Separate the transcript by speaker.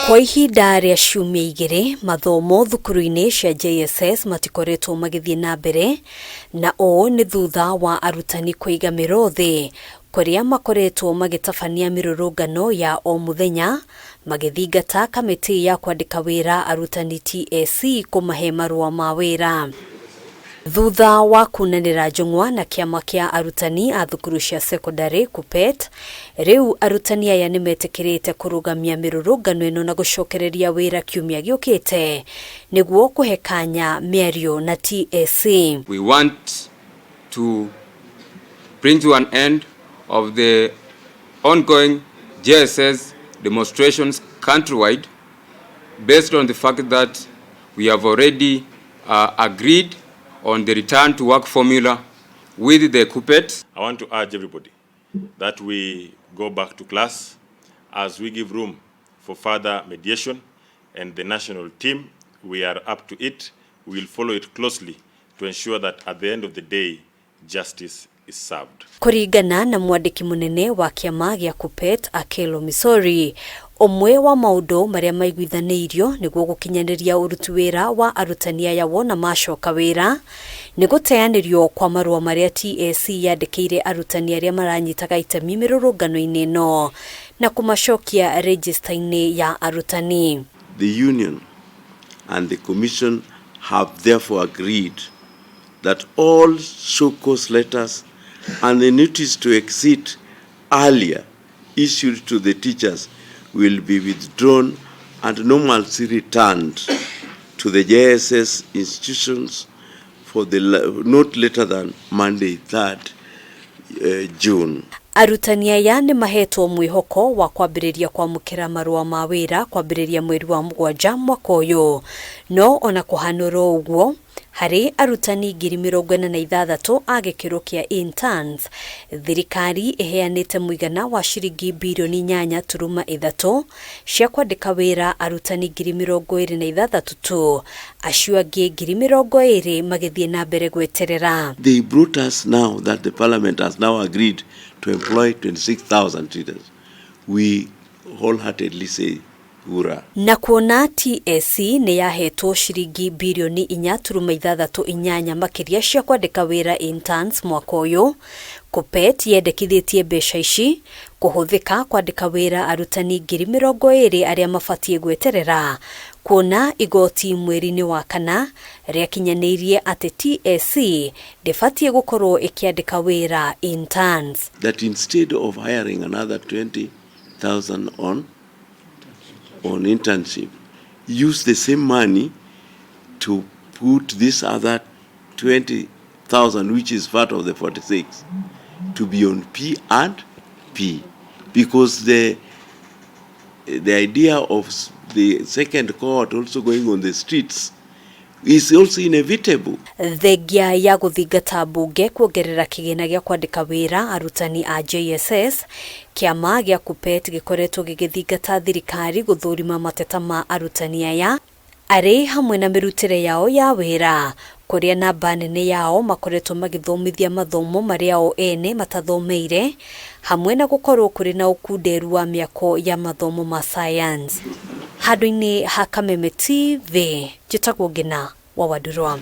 Speaker 1: Kwa ihinda rĩa ciumia igĩrĩ, mathomo thukuru-inĩ cia JSS matikoretwo magĩthiĩ na mbere, na ũũ nĩ thutha wa arutani kũiga mĩro thĩ kũrĩa makoretwo magĩtabania mĩrũrũngano ya o mũthenya magĩthingata kamĩtĩ ya kwandĩka wĩra arutani TSC kũmahe marũa ma wĩra. Thutha wa kunanĩra njũng'wa na kĩama kĩa arutani a thukuru cia cekondarĩ KUPPET, rĩu arutani aya nĩ metĩkĩrĩte kũrũgamia mĩrũrũngano ĩno na gũcokereria wĩra kiumia gĩũkĩte nĩguo kũhe kanya mĩario na TSC.
Speaker 2: We want to bring to an end of the ongoing JSS demonstrations countrywide based on the fact that we have already agreed on the return to work formula with the KUPPET.
Speaker 3: I want to urge everybody that we go back to class as we give room for further mediation, and the national team, we are up to it. We will follow it closely to ensure that at the end of the day, justice is served.
Speaker 1: Kũringana na mwandĩki mũnene wa kĩama gĩa KUPPET Akelo Misori, ũmwe wa maũndũ marĩa maiguithanĩirio nĩguo gũkinyanĩria ũruti wĩra wa arutani aya wona macoka wĩra nĩ gũteanĩrio kwa marũa marĩa TSC yandĩkĩire arutani arĩa maranyitaga itemi mĩrũrũngano-inĩ ĩno na kũmacokia rejista-inĩ ya arutani.
Speaker 4: The union and the commission have therefore agreed that all show cause letters and the notice to exit earlier issued to the teachers will be withdrawn and normalcy returned to the JSS institutions for the not later than Monday, 3rd June.
Speaker 1: Arutani aya nĩ mahetwo mwĩhoko wa kwambĩrĩria kwamũkĩra marũa ma wĩra kwambĩrĩria mweri wa 7 mwaka ũyũ. No ona kũhanũrwo ũguo, harĩ arutani 46,000 a gĩkĩro kĩa interns, thirikari ĩheanĩte mũigana wa ciringi birioni 8.3 cia kwandĩka wĩra arutani 26,000 tu, acio angĩ 20,000 magĩthiĩ na mbere gweterera.
Speaker 4: They brought us now that the parliament has now agreed to employ 26,000 teachers. We wholeheartedly say hurrah.
Speaker 1: Na kuona TSC nĩ yahetwo ciringi birioni 4.68 makĩria cia kwandĩka wĩra interns mwaka ũyũ, KUPPET yendekithĩtie mbeca ici kũhũthĩka kwandĩka wĩra arutani 20,000 arĩa mabatiĩ gweterera, kuona igoti mweri-inĩ wa kana rĩakinyanĩirie atĩ TSC ndĩbatiĩ gũkorwo ĩkĩandĩka wĩra interns.
Speaker 4: That instead of hiring another 20,000 on internship, use the same money to put this other 20,000, which is part of the 46, to be on P and P. Because the idea of the second cohort also going on the streets is also inevitable.
Speaker 1: Thengia ya gũthingata mbunge kuongerera kĩgĩna gĩa kwandĩka wĩra arutani a JSS, kĩama gĩa KUPPET gĩkoretwo gĩgĩthingata thirikari gũthũrima mateta ma arutani aya arĩ hamwe na mĩrutĩre yao ya wĩra, kũrĩa namba nene yao makoretwo magĩthomithia mathomo marĩa o ene matathomeire, hamwe na gũkorwo kũrĩ na ũkunderu wa mĩako ya mathomo ma science. Handũ-inĩ ha Kameme TV, njĩtagwo Ngina wa Wandurwa.